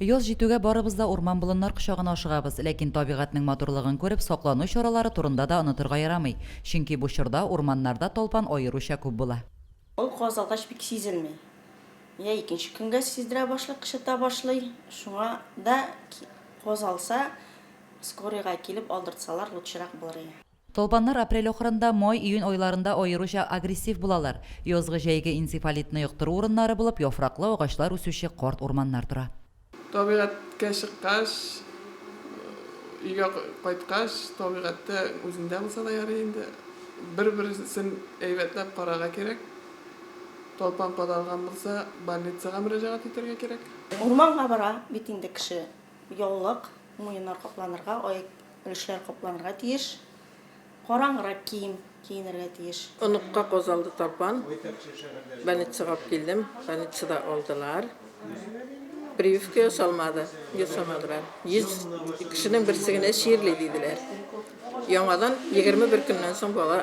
Яз җитүгә барыбыз да урман-болыннар кочагына ашыгабыз. Ләкин табигатьнең матурлыгын күреп, саклану чаралары турында да онытырга ярамый. Чөнки бу чорда урманнарда талпан аеруча күп була. Ул казалгач бик сизелми. Я икенче көнгә сиздерә башлый, кычыта башлый. Шуңа да казалса, скорыйга килеп алдыртсалар лучшерак булыр иде. Талпаннар апрель ахырында, май-июнь айларында аеруча агрессив булалар. Язгы-җәйге энцефалитны йоктыру урыннары булып яфраклы агачлар үсүче карт урманнар тора. Табигатькә чыккач, өйгә кайткач, табигатьтә үзеңдә булса да ярый инде. Бер-берсен әйбәтләп карарга кирәк. Талпан кадалган булса, больницага мөрәҗәгать итәргә кирәк. Урманга бара бит инде кеше. Яулык, муеннар капланырга, аяк өлешләр капланырга тиеш. Караңгырак кием киенергә тиеш. Оныкка козалды талпан. Больницага алып килдем. Больницада алдылар. Прививка ясалмады. Ясамадылар. 100 кешенең берсе генә чирли диделәр. Яңадан 21 көннән соң бала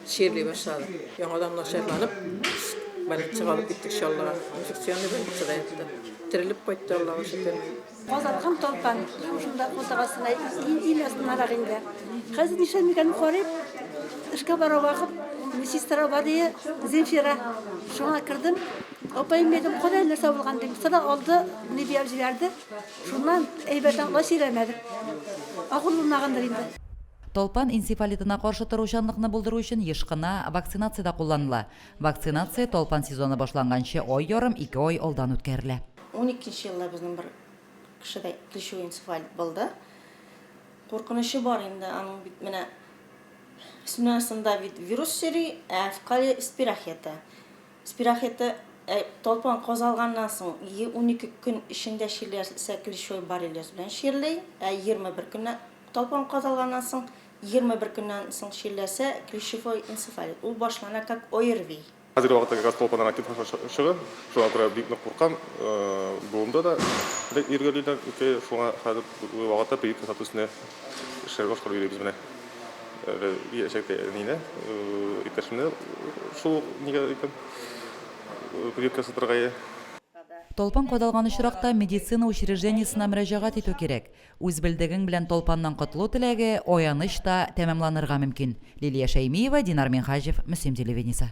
чирли башлады. Яңадан начарланып, больницага алып киттек Чаллыга. Инфекционный больницада ятты. Терелеп кайтты, Аллага шөкер. Казалган талпан шушында култык астына, ил астынарак инде. Хәзер нишләм икән карыйм. Эшкә бара вакыт, сестра бар ие, Земфира. Шуңа кердем. Апаем әйтәм, кара нәрсә булган дим. Сыра алды, ни дип җибәрде. Шуннан әйбәт аңла сөйләмәде. Акыл булмагандыр инде. Талпан энцефалитына каршы торучанлыкны булдыру өчен еш кына вакцинация дә кулланыла. Вакцинация талпан сезоны башланганчы ай ярым, ике ай алдан үткәрелә. Уникенче елда безнең бер кешедә клещевой энцефалит булды. Куркынычы бар инде, аның бит менә слюнасында бит вирус йөри, ә в кале спирохета. Спирохета талпан казалганнан соң 12 көн эчендә чирләсә клещевой боррелиоз белән чирли, ә 21 көннән талпан казалганнан соң 21 көннән соң чирләсә клещевой энцефалит. Ул башлана как ОРВИ. Хәзерге вакытта как раз талпаннар актив чоры, шуңа күрә бик нык куркам. Болында да йөргәлиләр, шуңа хәзерге вакытта прививка ясату өстендә эшләр башкарып йөрибез менә. Киләчәктә әнине, иптәшемне шул ук нигә әйтәм, прививка ясатырга ия. Талпан кадалган очракта медицина учреждениесенә мөрәҗәгать итү кирәк. Үз белдегең белән талпаннан котылу теләге аяныч та тәмамланырга мөмкин. Лилия Шәймиева, Динар Минһаҗев, Мөслим телевидениесе.